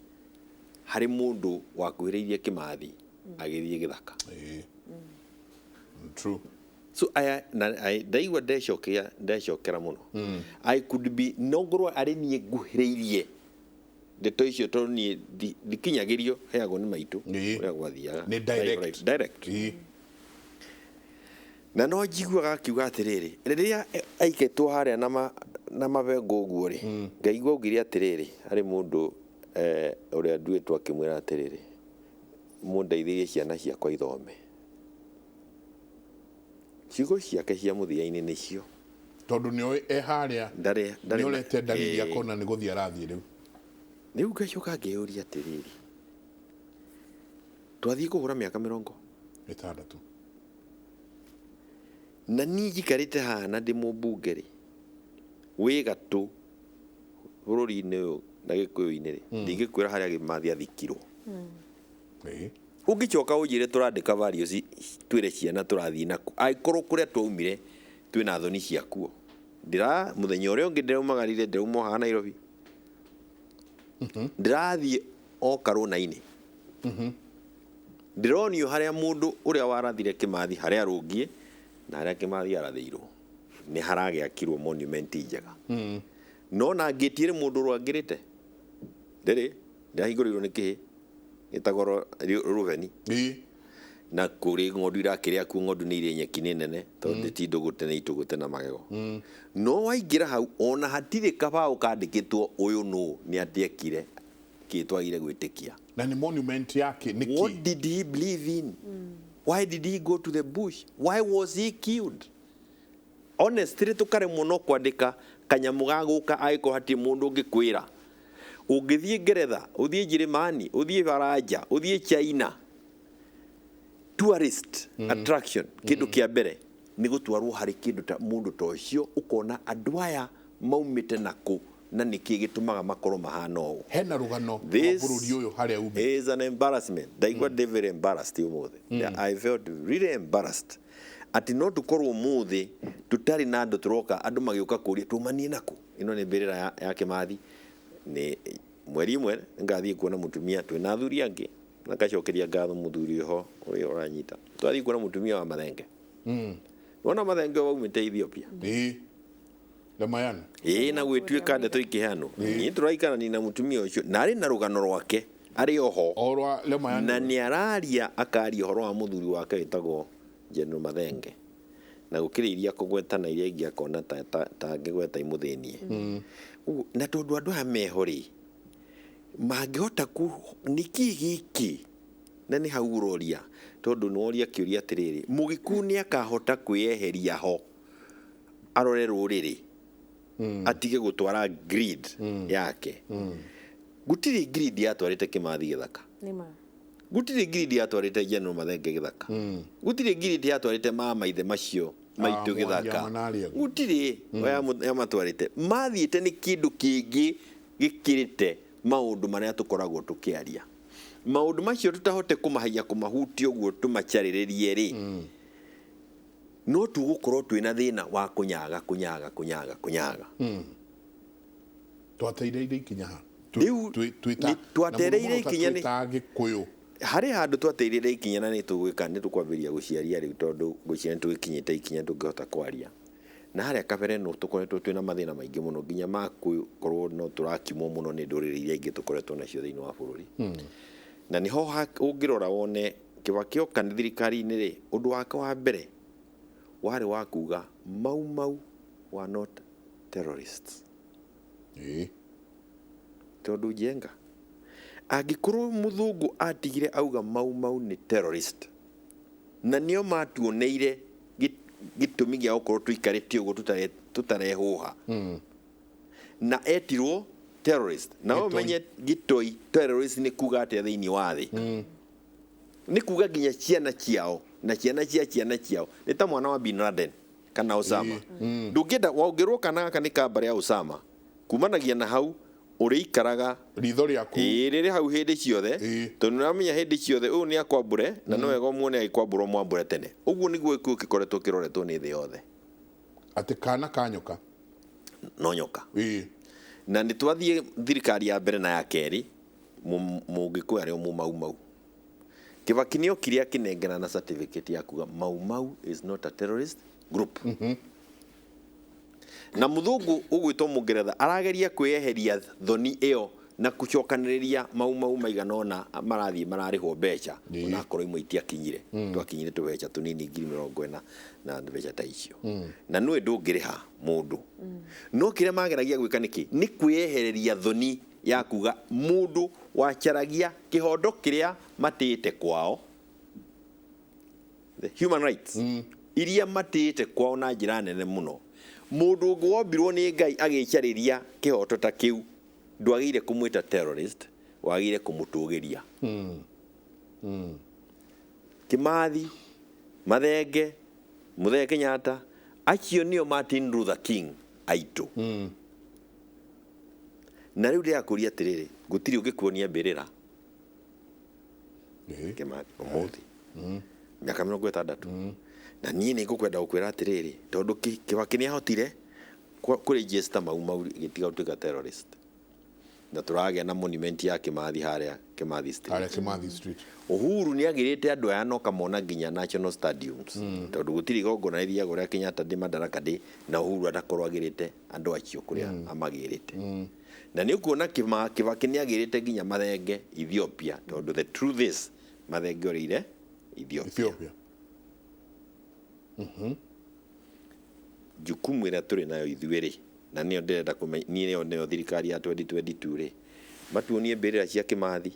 harĩ mũndũ wakuhĩrĩirie Kĩmathi agĩthiĩ gĩthaka. True. So aya na ndaigua ndecokera ndecokera mũno. I could be, no ngorwo arĩ niĩ nguhĩrĩirie ndeto icio, tondũ niĩ ndikinyagĩrio, heagwo nĩ maitũ ũrĩa gwathiaga. Nĩ direct. Direct. Na no njiguaga akiuga atĩrĩrĩ, rĩrĩa aikĩtwo harĩa na mabengo ũguo rĩ, ngaigua augire atĩrĩrĩ, harĩ mũndũ ũrĩa nduĩtwo akĩmwĩra atĩrĩrĩ, "Mũndeithĩrie ciana ciakwa ithome." Ciugo ciake cia mũthia-inĩ nĩcio. Tondũ nĩ oĩ e harĩa ndarĩ nĩ orete ndariri akona nĩ gũthiĩ arathiĩ rĩu. Rĩu ngacoka ngeyũria atĩrĩrĩ, twathiĩ kũhũra mĩaka 60 6. Na niĩ njikarĩte haha na ndĩ mũmbunge rĩ, wĩ gatũ bũrũri-inĩ ũyũ na gĩkũyũ-inĩ rĩ, ndingĩkwĩra harĩa Kĩmathi athikirwo. Ũngĩcoka ũnjĩre tũrandĩka values, twĩre ciana tũrathiĩ naku, angĩkorwo kũrĩa twaumire twĩna thoni ciakuo. Ndĩra mũthenya ũrĩa ũngĩ ndĩraumagarire, ndĩrauma haha Nairobi, ndĩrathiĩ o Karũna-inĩ, ndĩronio harĩa mũndũ ũrĩa warathire Kĩmathi harĩa arũngiĩ na harĩa Kĩmathi arathĩirwo nĩ haragĩakirwo monument njega. No na ngĩtiĩrĩ mũndũ ũrangĩrĩte ndĩrĩ ndĩrahingũrĩirwo nĩ kĩhĩ gĩtagwo rũbeni. Na kũrĩ ng'ondu irakĩrĩa kuo, ng'ondu nĩ irĩ nyeki nĩ nene tondũ ti ndũgũte nĩ itũgũte na magego. No waingĩra hau ona hatirĩ kabaũ kandĩkĩtwo ũyũ nũ nĩ atĩekire kĩ twagire gwĩtĩkia. Na nĩ monument yake nĩ What kĩ? did he believe in? Why did he go to the bush? Why was he killed? Honestly, tũkaremwo no kwandĩka kanyamũ ga gũka angĩkorwo hatirĩ mũndũ ũngĩkwĩra. Ũngĩthiĩ Ngeretha, ũthiĩ Njĩrĩmani, ũthiĩ Baranja, ũthiĩ China, tourist attraction, kĩndũ kĩa mbere nĩ gũtwarwo harĩ kĩndũ ta mũndũ ta ũcio, ũkona andũ aya maumĩte nakũ na nĩkĩ gĩtũmaga makorwo mahana ũũ. Hena rũgano rwa This bũrũri ũyũ harĩa umĩte. is an embarrassment. Ndaigua ndĩ very embarrassed ũmũthĩ. I felt really embarrassed atĩ no tũkorwo ũmũthĩ tũtarĩ na andũ tũroka, andũ magĩũka kũria tumanie nakũ. Ĩno nĩ mbĩrĩra ya Kĩmathi. Nĩ mweri ĩmwe ngathiĩ kuona mũtumia twĩna athuri angĩ, na ngacokeria ngatho mũthuri ũho ũrĩa ũranyita. Twathiĩ kuona mũtumia wa Mathenge. Wona Mathenge waumĩte Ethiopia. Ĩĩ, Lemayan. Ĩĩ, na gwĩtuĩka ndeto ikĩheanwo. Niĩ tũraikarania na mũtumia ũcio na arĩ na rũgano rwake arĩ oho. O rwa Lemayan. Na nĩ araria, akaria ũhoro wa mũthuri wake wĩtagwo General Mathenge, na gũkĩrĩ iria kũgweta na iria ingĩ akona ta angĩgweta imũthĩnie. Ũguo, na tondũ andũ aya meho rĩ, mangĩhota ku nĩkĩ gĩkĩ, na nĩ hau ũroria, tondũ nĩ woria kĩũria atĩrĩrĩ, mũgĩkũyũ nĩ akahota kwĩyeheria ho arore rũrĩrĩ, atige gũtwara greed yake. Gũtirĩ greed yatwarĩte Kĩmathi gĩthaka. Nĩma. Gũtirĩ greed yatwarĩte General Mathenge gĩthaka. Gũtirĩ greed yatwarĩte mamaithe macio maitũ Mwangi gĩthaka. Amanari. Gũtirĩ yamatwarĩte. Mathiĩte nĩ kĩndũ kĩngĩ gĩkĩrĩte maũndũ marĩa tũkoragwo tũkĩaria. Maũndũ macio tũtahote kũmahaiya kũmahutia ũguo tũmacarĩrĩrie rĩ, no tũgũkorwo twĩna thĩna wa kũnyaga kũnyaga kũnyaga kũnyaga. Twatereire ikinya ha? Rĩu, twatereire ikinya twĩta Gĩkũyũ. Harĩ handũ twateirire ikinya, na nĩ tũgwĩka, nĩ tũkwambĩrĩria gũciaria rĩu, tondũ ngwĩciria nĩ tũgĩkinyĩte ikinya tũngĩhota kwaria. Na harĩa kabere no tũkoretwo twĩna mathĩna maingĩ mũno, nginya ma gũkorwo no tũrakimwo mũno nĩ ndũrĩrĩ iria ingĩ tũkoretwo nacio thĩinĩ wa bũrũri. Na nĩho ũngĩrora wone Kĩbakĩ oka nĩ thirikari-inĩ rĩ, ũndũ wake wa mbere warĩ wa kuga Mau Mau were not terrorists. Tondũ njenga angĩkorwo mũthũngũ atigire auga Mau Mau nĩ terrorist, na nĩo matuoneire gĩtũmi gĩa gũkorwo tũikarĩte ũguo tũtarehũha, na etirwo terrorist, na Gĩtoi. ũmenye gĩtoi terrorist nĩ kuga atĩa thĩinĩ wa thĩ. Nĩ kuga nginya ciana ciao na ciana cia ciana ciao nĩ ta mwana wa Bin Laden kana Osama. Ndũngĩenda waũngĩrwo kana gaka nĩ kambara ya Osama, kumanagia na hau ũrĩikaraga Ritho rĩaku. Ĩĩ, rĩrĩ hau hĩndĩ ciothe, tondũ nĩũramenya hĩndĩ ciothe ũyũ nĩ akwambũre, na no wega ũmuone agĩkwambũra ũmwambũre tene. Ũguo nĩguo gĩkuũ gĩkoretwo kĩroretwo nĩ thĩ yothe. Atĩ kana ka nyoka. No nyoka. Na nĩ twathiĩ thirikari ya mbere na ya kerĩ, mũgĩkũyũ arĩ o mũmaumau. Kĩbaki nĩ okire akĩnengera na certificate ya kuga Mau Mau is not a terrorist group. Na mũthũngũ ũgwĩtwo mũngeretha arageria kwĩyeheria thoni ĩyo na gũcokanĩrĩria Mau Mau maigana ũna marathiĩ mararĩhwo mbeca, onakorwo imwe itiakinyire, twakinyire tũbeca tũnini 40,000 na mbeca ta icio, na nĩwe ndũngĩrĩha mũndũ. No kĩrĩa mageragia gwĩka nĩkĩ? Nĩ kwĩyehereria thoni ya kuga mũndũ wacaragia kĩhondo kĩrĩa matĩĩte kwao, the human rights iria matĩĩte kwao na njĩra nene mũno. Mũndũ ũngĩ wombirwo nĩ Ngai agĩcarĩria kĩhoto ta kĩu, ndwagĩrĩire kũmwĩta terrorist, wagĩrĩire kũmũtũgĩria. Kĩmathi, Mathenge, Mũthee Kenyatta, acio nĩo Martin Luther King aitũ. Na rĩu ndĩrakũria atĩrĩrĩ, gũtirĩ ũngĩkuonia mbĩrĩra Kĩmathi ũmũthĩ mĩaka 60. Na niĩ nĩ ngũkwenda gũkwĩra atĩrĩrĩ, tondũ Kĩbakĩ nĩ ahotire kũregister Mau Mau gĩtiga gũtuĩka terrorist, na tũragĩa na monument ya Kĩmathi harĩa Kĩmathi Street. Harĩa Kĩmathi Street. Uhuru nĩ agĩrĩte andũ aya no kamona nginya national stadiums, tondũ gũtirĩ igongona rĩthiagwo rĩa Kenyatta ndĩ Madaraka ndĩ na Uhuru atakorwo agĩrĩte andũ acio kũrĩa amagĩrĩte. Na nĩ ũkuona Kĩbakĩ nĩ agĩrĩte nginya Mathenge Ethiopia, tondũ the truth is Mathenge orĩire Ethiopia. Ethiopia. Jukumu ĩrĩa tũrĩ nayo ithuĩ rĩ, na nĩyo ndĩrenda kũmenya niĩ, nĩyo thirikari ya 2022 rĩ, matuonie mbĩrĩra cia Kĩmathi.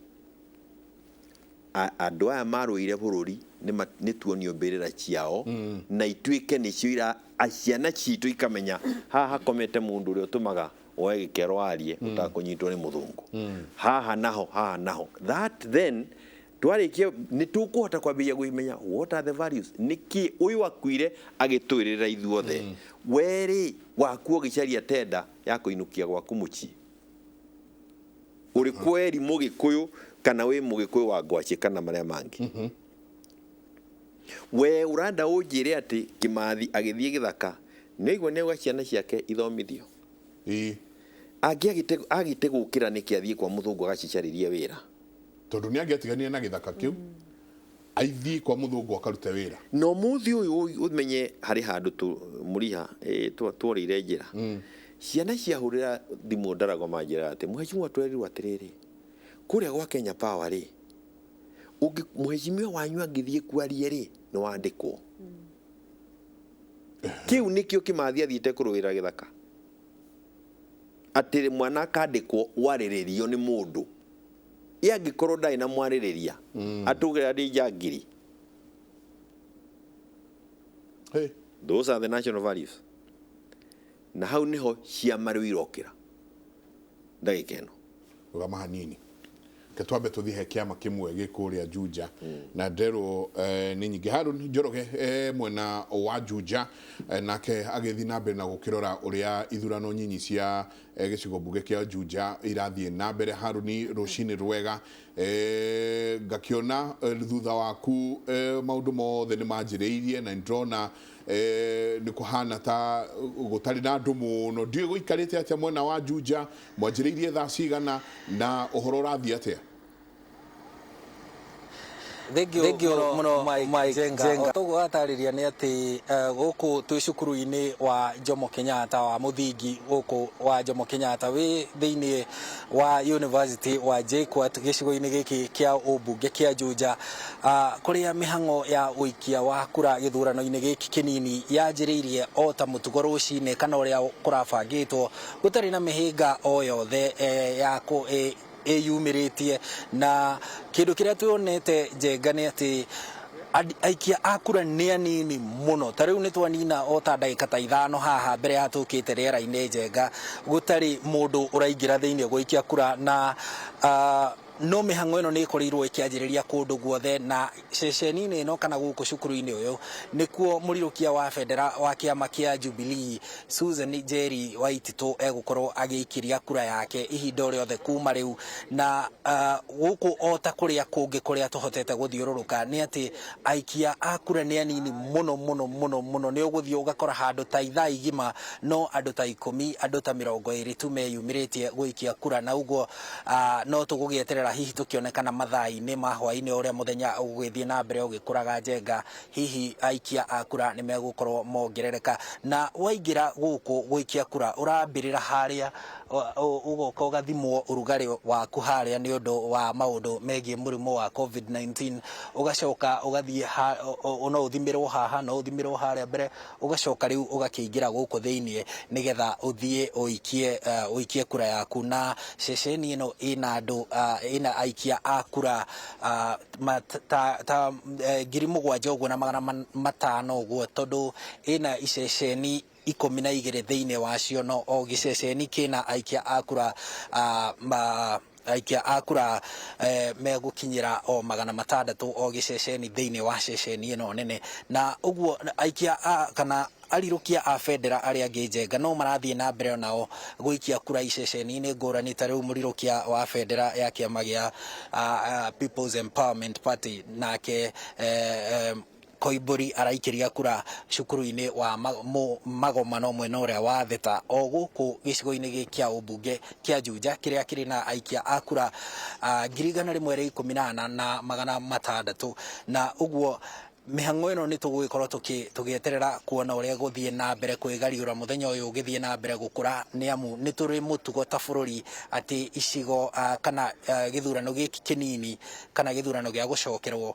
Andũ aya marũire bũrũri nĩ tuonio mbĩrĩra ciao na ituĩke nĩcio ira ciana citũ ikamenya haha hakomete mũndũ ũrĩa ũtũmaga woe gĩkero arie ũtakũnyitwo nĩ mũthũngũ, haha naho, haha naho. That then twarĩkia nĩ tũkũhota kwambĩrĩria kũmenya what are the values, nĩkĩ ũyũ akuire agĩtwĩrĩra ithuothe. Werĩ waku ũgĩcaria tenda ya kũinũkia gwaku mũciĩ, ũrĩ kweri mũgĩkũyũ kana wĩ mũgĩkũyũ wa ngwacĩ kana marĩa mangĩ, we ũranda ũnjĩre atĩ Kĩmathi agĩthiĩ gĩthaka nĩaigua nĩauga ciana ciake ithomithio. Angĩagĩte agĩte gũkĩra nĩkĩ athiĩ kwa mũthũngũ agacicarĩrie wĩra? Tondũ nĩ angĩatiganire na gĩthaka kĩu aithiĩ kwa mũthũngũ akarute wĩra. Na ũmũthĩ ũyũ ũmenye harĩ handũ mũriha tworĩire njĩra, ciana ciahũrĩra thimũ ndarago manjĩraga atĩ mheshimiwa, twerirwo atĩrĩrĩ, kũrĩa gwa Kenya Power rĩ, mheshimiwa wanyu angĩthiĩ kwarie rĩ, nĩ wandĩkwo. Kĩu nĩkĩo Kĩmathi athiĩte kũrũĩra gĩthaka, atĩ mwana akandĩkwo warĩrĩrio nĩ mũndũ. Ĩ angĩkorwo ndarĩ na mwarĩrĩria, atũgĩra ndĩ njangiri? Hey. Those are the national values, na hau niho ciama rĩu irokĩra ndagĩka ĩno. Rũgama hanini, ke twambe tũthiĩ he kĩama kĩmwe gĩ kũrĩa Juja na nderwo nĩ nyingĩ. Harun Njoroge mwena wa Juja, nake agĩthiĩ na mbere na gũkĩrora ũrĩa ithurano nyinyi cia gĩcigo mbunge kĩa Juja irathiĩ na mbere. Haruni, rũcinĩ rwega. Ngakĩona thutha waku maũndũ mothe nĩ manjĩrĩirie na nĩndĩrona nĩ kũhana ta gũtarĩ na andũ mũno. Ndiũĩ gũikarĩte atĩa mwena wa Juja, mwanjĩrĩirie thaa cigana na ũhoro ũrathiĩ atĩa? Thengiũ mũno, Mike Njenga. Toguo watarĩria nĩ atĩ gũkũ twĩ cukuru-inĩ wa Jomo Kenyatta wa mũthingi gũkũ wa Jomo Kenyatta wĩ thĩinĩ wa University wa JKUAT gĩcigo-inĩ gĩkĩ kĩa ũmbunge kĩa Juja, kũrĩa mĩhang'o ya ũikia wa kura gĩthurano-inĩ gĩkĩ kĩnini yanjĩrĩirie o ta mũtugo rũcinĩ kana ũrĩa kũrabangĩtwo, gũtarĩ na mĩhĩnga o yothe ya ĩyumĩrĩtie. Na kĩndũ kĩrĩa tuonete, Njenga, nĩ atĩ aikia a kura nĩ anini mũno. Ta rĩu nĩ twanina o ta ndagĩka ta 5 haha mbere ya tũkĩte rĩera-inĩ, Njenga, gũtarĩ mũndũ ũraingĩra thĩinĩ gũikia kura. Na no mĩhang'o ĩno nĩ ĩkorirwo ĩkĩanjĩrĩria kũndũ guothe, na ceceni-inĩ ĩno kana gũkũ cukuru-inĩ ũyũ nĩkuo mũrirũkia wa bendera wa kĩama kĩa Jubilee Susan Njeri Waititũ egũkorwo agĩikĩria kura yake ihinda o rĩothe kuma rĩu. Na gũkũ o ta kũrĩa kũngĩ kũrĩa tũhotete gũthiũrũrũka nĩ atĩ aikia a kura nĩ anini mũno mũno mũno mũno. Nĩ ũgũthiĩ ũgakora handũ ta ithaa igima no andũ ta 10, andũ ta 20 tu meyumĩrĩtie gũikia kura. Na ũguo no tũgũgĩeterera hihi tũkĩonekana mathaa-inĩ ma hwaĩ-inĩ ũrĩa mũthenya ũgũgĩthiĩ na mbere ũgĩkũraga, Njenga, hihi aikia a kura nĩ megũkorwo mongerereka. Na waingĩra gũkũ gũikia kura ũrambĩrĩra harĩa ũgoka ũgathimwo ũrugarĩ waku harĩa nĩ ũndũ wa maũndũ megiĩ mũrimũ wa COVID-19, ũgacoka ũgathiĩ no ũthimĩrwo haha, no ũthimĩrwo harĩa mbere, ũgacoka rĩu ũgakĩingĩra gũkũ thĩiniĩ nĩgetha ũthiĩ ũikie kura yaku. Na ceceni ĩno ĩna andũ, ĩna aikia a kura ta 7,500 ũguo ũguo, tondũ ĩna iceceni 12 thĩinĩ wacio, no o gĩceceni kĩna aikia a kura megũkinyĩra o 600 o gĩceceni thĩinĩ wa ceceni ĩno nene. Na ũguo aikia a kana arirũkia a bendera arĩa angĩ, Njenga, no marathiĩ na mbere onao gũikia kura iceceni-inĩ ngũrani. Ta rĩu mũrirũkia wa bendera ya kĩama gĩa People's Empowerment Party nake Koimbũri araikĩria kura cukuru-inĩ wa Magomano mwena ũrĩa wa Theta, o gũkũ gĩcigo-inĩ gĩkĩ kĩa ũmbunge kĩa Juja kĩrĩa kĩrĩ na aikia a kura 114,600. Na ũguo Mĩhang'o ĩno nĩ tũgũgĩkorwo tũgĩeterera kuona ũrĩa gũthiĩ na mbere kwĩgariũra mũthenya ũyũ ũgĩthiĩ na mbere gũkũra, nĩ amu nĩ tũrĩ mũtugo ta bũrũri atĩ icigo kana gĩthurano gĩkĩ kĩnini kana gĩthurano gĩa gũcokerwo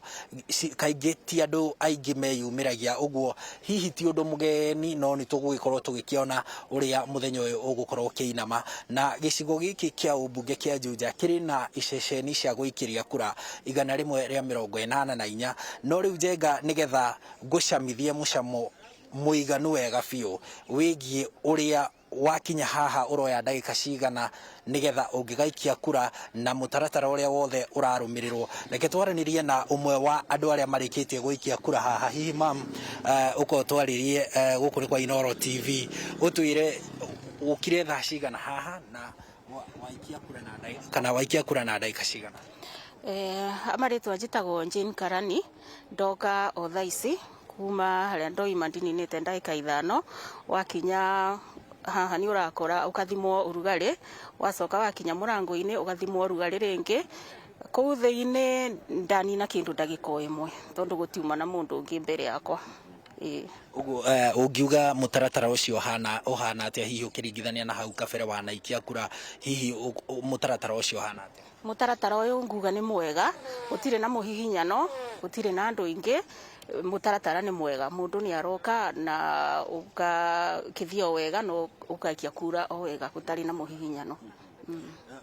kaingĩ ti andũ aingĩ meyumĩragia. Ũguo hihi ti ũndũ mũgeni, no nĩ tũgũgĩkorwo tũgĩkĩona ũrĩa mũthenya ũyũ ũgũkorwo ũkĩinama. Na gĩcigo gĩkĩ kĩa ũmbunge kĩa Juja kĩrĩ na iceceni cia gũikĩria kura 184. No rĩu Njenga, nĩgetha ngũcamithie mũcamo mũiganu wega biũ wĩgiĩ ũrĩa wakinya haha ũroya ndagĩka cigana nĩgetha ũngĩgaikia kura na mũtaratara ũrĩa wothe ũrarũmĩrĩrwo, reke twaranĩrie na ũmwe wa andũ arĩa marĩkĩtie gũikia kura haha. Hihi mam, ũkorwo twarĩrie, gũkũ nĩ kwa Inooro TV, ũtwĩre ũkire thaa cigana haha na waikia kura na ndagĩka, kana waikia kura na ndagĩka cigana? Amarĩtwa njĩtagwo Jane Karani. Ndoka o thaa ici kuma harĩa ndoima, ndininĩte ndagĩka 5. Wakinya haha nĩ ũrakora ũkathimwo ũrugarĩ, wacoka wakinya mũrango-inĩ ũgathimwo ũrugarĩ rĩngĩ. Kũu thĩinĩ ndanina kĩndũ ndagĩka o 1, tondũ gũtiuma na mũndũ ũngĩ mbere yakwa. Ĩĩ. Ũguo ũngiuga mũtaratara ũcio ũhana atĩa, hihi ũkĩringithania na hau kabere wanaikia kura? Hihi mũtaratara ũcio ũhana atĩa? Mũtaratara ũyũ nguga nĩ mwega, gũtirĩ na mũhihinyano, gũtirĩ na andũ aingĩ. Mũtaratara nĩ mwega, mũndũ nĩ aroka na ũgakĩthiĩ o wega na ũgaikia kura o wega gũtarĩ na mũhihinyano.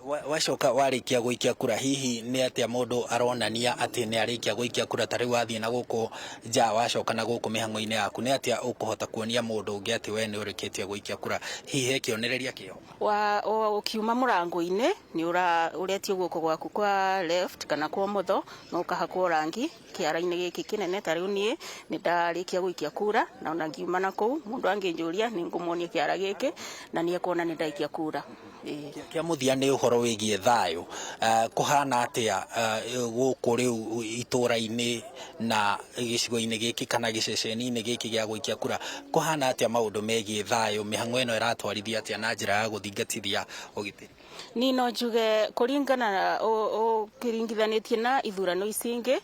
Wacoka warĩkia gũikia kura, hihi nĩ atĩa mũndũ aronania atĩ nĩ arĩkia gũikia kura? Ta rĩu wathiĩ na gũkũ nja, wacoka na gũkũ mĩhang'o-inĩ yaku, nĩ atĩa ũkũhota kuonia mũndũ ũngĩ atĩ we nĩ ũrĩkĩtie gũikia kura? Hihi he kĩonereria kĩho? Ũkiuma mũrango-inĩ nĩ ũretio guoko gwaku kwa left kana kwa ũmotho na ũkahakwo rangi kĩara-inĩ gĩkĩ kĩnene. Ta rĩu niĩ nĩ ndarĩkia gũikia kura, na ona ngiuma na kũu, mũndũ angĩnjũria nĩ ngũmuonia kĩara gĩkĩ na nĩ ekuona nĩ ndaikia kura. Ĩĩ. Kĩa mũthia nĩ ũhoro wĩgiĩ thayũ, kũhana atĩa gũkũ rĩu itũũra-inĩ na gĩcigo-inĩ gĩkĩ kana gĩceceni-inĩ gĩkĩ gĩa gũikia kura? Kũhana atĩa maũndũ megiĩ thayũ? Mĩhang'o ĩno ĩratwarithia atĩa na njĩra ya gũthingatithia ũgitĩri? Niĩ no njuge kũringana na ũkĩringithanĩtie na ithurano ici ingĩ,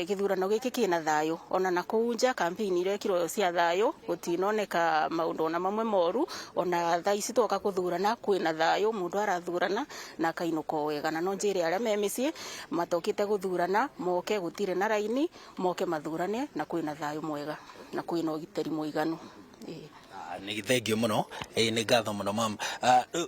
gĩthurano gĩkĩ kĩna thayũ. Ona na kũu nja campaign irekirwo cia thayũ, gũtinoneka maũndũ ona mamwe moru. Ona thaa ici twoka kũthurana kwĩna thayũ, mũndũ arathurana na akainũka o wega. Na no njĩre arĩa me mĩciĩ matokĩte gũthurana moke, gũtirĩ na raini, moke mathurane na kwĩna thayũ mwega na kwĩna ũgitĩri mũiganu. Ĩĩ. Nĩ thengio mũno, nĩ ngatho mũno mam.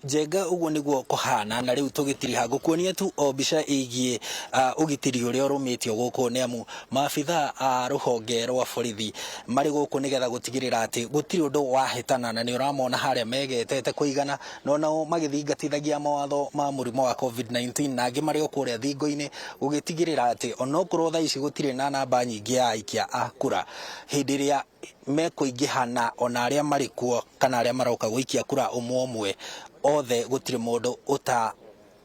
Njenga, ũguo nĩguo kũhana. Na rĩu tũgĩtiriha ngũkuonia tu o mbica ĩgiĩ ũgitĩri ũrĩa ũrũmĩtio gũkũ, nĩ amu maabitha a rũhonge rwa borithi marĩ gũkũ nĩgetha gũtigĩrĩra atĩ gũtirĩ ũndũ wahĩtana, na nĩ ũramona harĩa megetete kũigana na onao magĩthingatithagia mawatho ma mũrimũ wa COVID-19, na angĩ marĩ o kũrĩa thingo-inĩ gũgĩtigĩrĩra atĩ onokorwo thaa ici gũtirĩ na namba nyingĩ ya aikia a kura, hĩndĩ ĩrĩa mekũingĩha na ona arĩa marĩ kuo kana arĩa maroka gũikia kura ũmwe ũmwe othe, gũtirĩ mũndũ ũta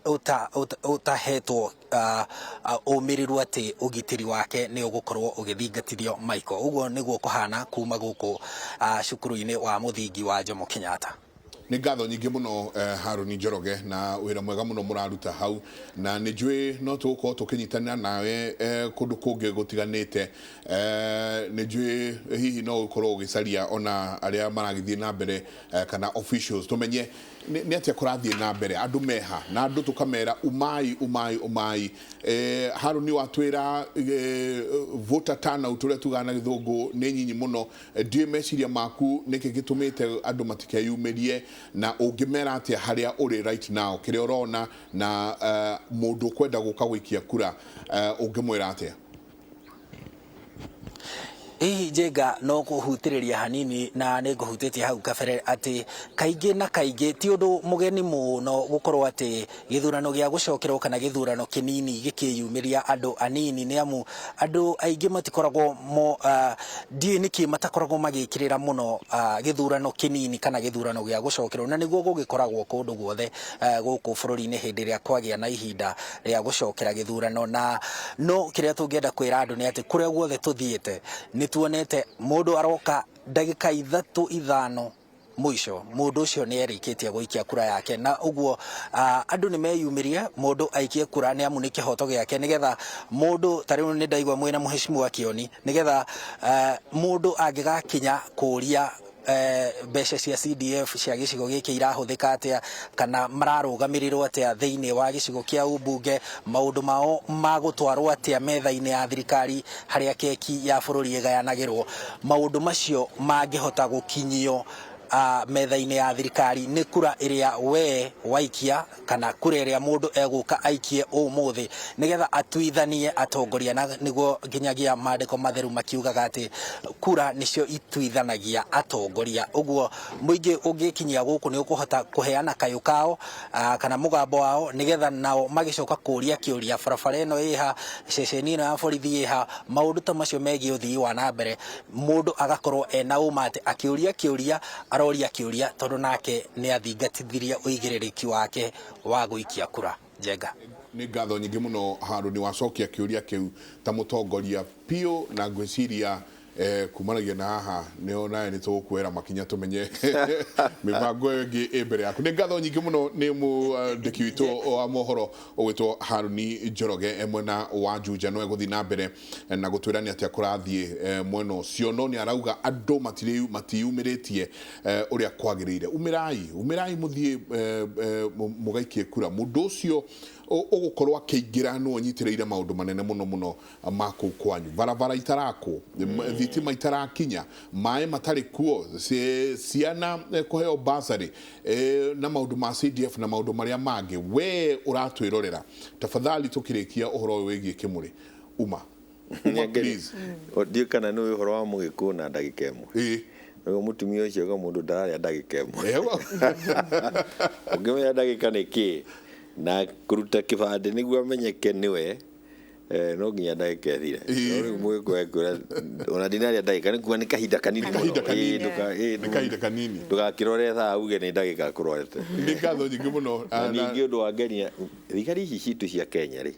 ũta ũtahetwo ũmĩrĩru atĩ ũgitĩri wake nĩ ũgũkorwo ũgĩthingatithio. Michael, ũguo nĩguo kũhana kuma gũkũ cukuru-inĩ wa mũthingi wa Jomo Kenyatta. Nĩ ngatho nyingĩ mũno, Harũni Njoroge, na wĩra mwega mũno mũraruta hau, na nĩ njũĩ no tũgũkorwo tũkĩnyitanĩra nawe kũndũ kũngĩ gũtiganĩte. Nĩ njũĩ hihi no ũkorwo ũgĩcaria ona arĩa maragĩthiĩ na mbere kana officials, tũmenye nĩ atĩa kũrathiĩ na mbere, andũ meha na andũ tũkamera umai, umai, umai. Harũni, watwĩra voter turnout, ũrĩa tugaga na gĩthũngũ, nĩ nyinyi mũno. Ndiũĩ meciria maku nĩkĩ gĩtũmĩte andũ matikeyumĩrie, na ũngĩmera atĩa harĩa ũrĩ right now, kĩrĩa ũrona, na mũndũ ũkwenda gũka gũikia kura ũngĩmwĩra atĩa? Hihi Njenga, no kũhutĩrĩria hanini, na nĩ ngũhutĩtie hau kabere atĩ kaingĩ na kaingĩ ti ũndũ mũgeni mũno gũkorwo atĩ gĩthurano gĩa gũcokerwo kana gĩthurano kĩnini gĩkĩyumĩria andũ anini, nĩ amu andũ aingĩ matikoragwo mo ndiũĩ nĩkĩ matakoragwo magĩkĩrĩra mũno gĩthurano kĩnini kana gĩthurano gĩa gũcokerwo, na nĩguo gũgĩkoragwo kũndũ guothe gũkũ bũrũri-inĩ hĩndĩ ĩrĩa kwagĩa na ihinda rĩa gũcokera gĩthurano. Na no kĩrĩa tũngĩenda kwĩra andũ nĩ atĩ kũrĩa guothe tũthiĩte nĩ tuonete mũndũ aroka ndagĩka 3 5. Mũico mũndũ ũcio nĩ erĩkĩtie gũikia kura yake, na ũguo andũ nĩ meyumĩrie mũndũ aikie kura, nĩ amu nĩ kĩhoto gĩake, nĩgetha mũndũ ta rĩu nĩ ndaigua mwĩna mũhecimiwa Kĩoni, nĩgetha mũndũ angĩgakinya kũria mbeca cia CDF cia gĩcigo gĩkĩ irahũthĩka atĩa, kana mararũgamĩrĩrwo atĩa thĩinĩ wa gĩcigo kĩa ũmbunge, maũndũ mao magũtwarwo atĩa metha-inĩ ya thirikari harĩa keki ya bũrũri ĩgayanagĩrwo, maũndũ macio mangĩhota gũkinyio metha-inĩ ya thirikari nĩ kura ĩrĩa we waikia, kana kura ĩrĩa mũndũ egũka aikie ũmũthĩ, nĩgetha atuithanie atongoria, na nĩguo nginyagia maandĩko matheru makiugaga atĩ kura nĩcio ituithanagia atongoria. Ũguo mũingĩ ũngĩkinyia gũkũ nĩ ũkũhota kũheana kayũ kao kana mũgambo wao, nĩgetha nao magĩcoka kũria kĩũria, barabara ĩno ĩha, ceceni ĩno ya borithi ĩha, maũndũ ta macio megiĩ ũthii wa na mbere, mũndũ agakorwo ena ũma atĩ akĩũria kĩũria aroria kĩũria tondũ nake nĩ athingatithirie ũigĩrĩrĩki wake wa gũikia kura. Njenga. Nĩ ngatho nyingĩ mũno Harũni, wacokia kĩũria kĩu ta mũtongoria piũ, na ngwĩciria kumanagia na haha nĩ nawe nĩ tũgũkuoera makinya tũmenye mĩbango ĩyo ĩngĩ ĩ mbere yaku. Nĩ ngatho nyingĩ mũno nĩ mwandĩki witũ wa mohoro ũgwĩtwo Harũni Njoroge e mwena wa Juja, no egũthiĩ na mbere na gũtwĩra nĩ atĩa kũrathiĩ mwena ũcio, no nĩ arauga andũ matiyumĩrĩtie ũrĩa kwagĩrĩire. Umĩrai, umĩrai mũthiĩ mũgaikie kura. Mũndũ ũcio ũgũkorwo akĩingĩra nĩwe ũnyitĩrĩire maũndũ manene mũno mũno ma kũu kwanyu, barabara itarakwo, thitima itarakinya, maĩ matarĩ kuo, ciana kũheo bursary, na maũndũ ma CDF na maũndũ marĩa mangĩ. We ũratwĩrorera, tafadhali tũkĩrĩkia ũhoro ũyũ wĩgiĩ Kĩmũrĩ, uma uma please. Ndiũ kana nĩ ũhoro wa mũgĩkũyũ na ndagĩka ĩmwe. Nĩguo mũtumia ũcio ga mũndũ ndararĩa ndagĩka ĩmwe. Ũngĩmenya ndagĩka nĩ kĩ na kũruta kĩbandĩ nĩguo amenyeke nĩwe, no nginya ndagĩka ĩthire. No rĩu mũgĩkũyũ ekwĩra ona ndinarĩa ndagĩka, nĩ kuga nĩ kahinda kanini mũno. Nĩ kahinda kanini. Ndũgakĩrore thaa uge nĩ ndagĩka kũrorete. Nĩ ngatho nyingĩ mũno. Na ningĩ ũndũ wa ngenia, thigari ici citũ cia Kenya rĩ,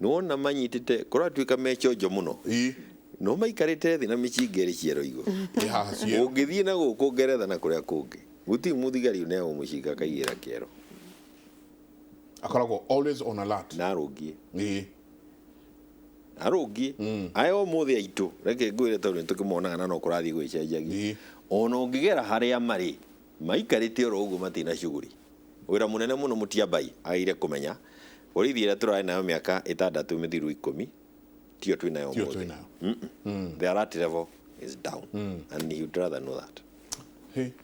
nĩwona manyitĩte kũratuĩka me chonjo mũno. No maikarĩte thĩ na mĩcinga ĩrĩ ciero igũrũ. Ũngĩthiĩ na gũkũ Ngeretha na kũrĩa kũngĩ, gũtirĩ mũthigari ũneagwo mũcinga akaigĩra kĩero. Akoragwo always on alert. Na arũngiĩ. Arũngiĩ. Aya ũmũthĩ aitũ, reke ngwĩre tondũ nĩtũkĩmonaga na no kũrathiĩ gwĩcenjagia. Ona ũngĩgera harĩa marĩ, maikarĩte oro ũguo matirĩ na shughuli. Wĩra mũnene mũno Mũtiambai agĩrĩire kũmenya, borithi ĩrĩa tũrarĩ nayo mĩaka 6 mĩthiru 10, tiyo twĩ nayo ũmũthĩ. The alert level is down, and you'd rather know that.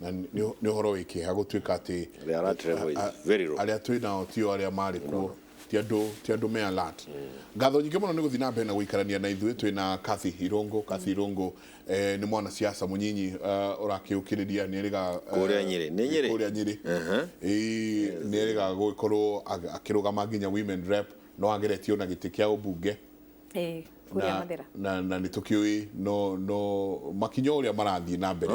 Na nĩ ũhoro wĩ kĩeha gũtuĩka atĩ the alert level is very low. Arĩa twĩ nao tio arĩa marĩ kuo, ti andũ me alert. Ngatho nyingĩ mũno nĩ gũthiĩ na mbere na gũikarania na ithuĩ. Twĩ na Kathy Irungu. Kathy Irungu nĩ mwanasiasa mũnyinyi ũrakĩũkĩrĩria, nĩ erĩga kũrĩa Nyĩrĩ. Nĩ Nyĩrĩ? Kũrĩa Nyĩrĩ. Nĩ erĩga gũgĩkorwo akĩrũgama nginya women rep, no ageretio na gĩtĩ kĩa ũmbunge. Na nĩ tũkĩũĩ no makinya ũrĩa marathiĩ na mbere.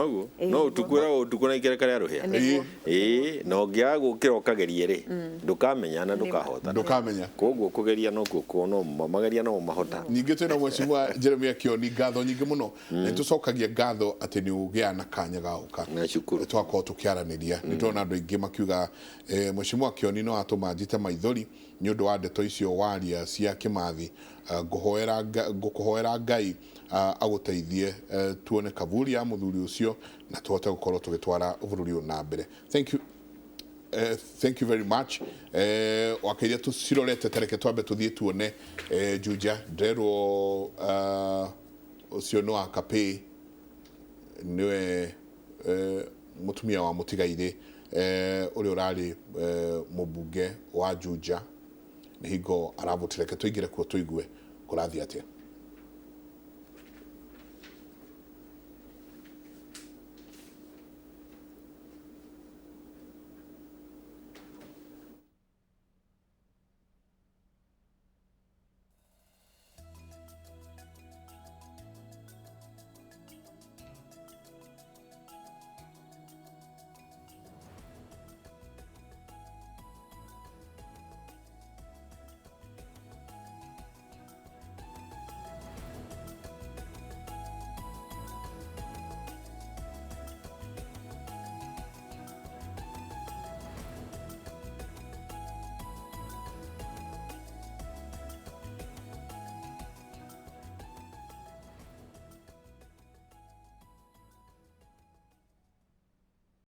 No ũtukũ ũtukũ na ikereka rĩa rũhĩa. Na ũngĩaga gũkĩra ũkagerie rĩ, ndũkamenya na ndũkahota. Ndũkamenya. Koguo kũgeria no kuo no mageria no mahota. Ningĩ twĩna mheshimiwa Jeremiah Kĩoni, ngatho nyingĩ mũno. Nĩ tũcokagia ngatho atĩ nĩ ũgĩa na kanya ga gũka. Nashukuru. Twakorwo tũkĩaranĩria. Nĩ tũrona andũ aingĩ makiuga mheshimiwa Kĩoni no atũma njite maithori nĩ ũndũ wa ndeto icio waria cia Kĩmathi. Ngũkũhoera Ngai agũteithie tuone kaburi ya mũthuri ũcio na tũhote gũkorwo tũgĩtwara bũrũri ũyũ na mbere. Thank you. Thank you very much. Wakairia tũcirorete, tareke twambe tũthiĩ tuone Juja nderwo ũcio nĩ wa Kapĩ, nĩwe mũtumia wa mũtigairĩ ũrĩa ũrarĩ mũmbunge wa Juja, nĩ hingo aravotire. Reke tũingĩre kuo tũigue kũrathiĩ atĩa.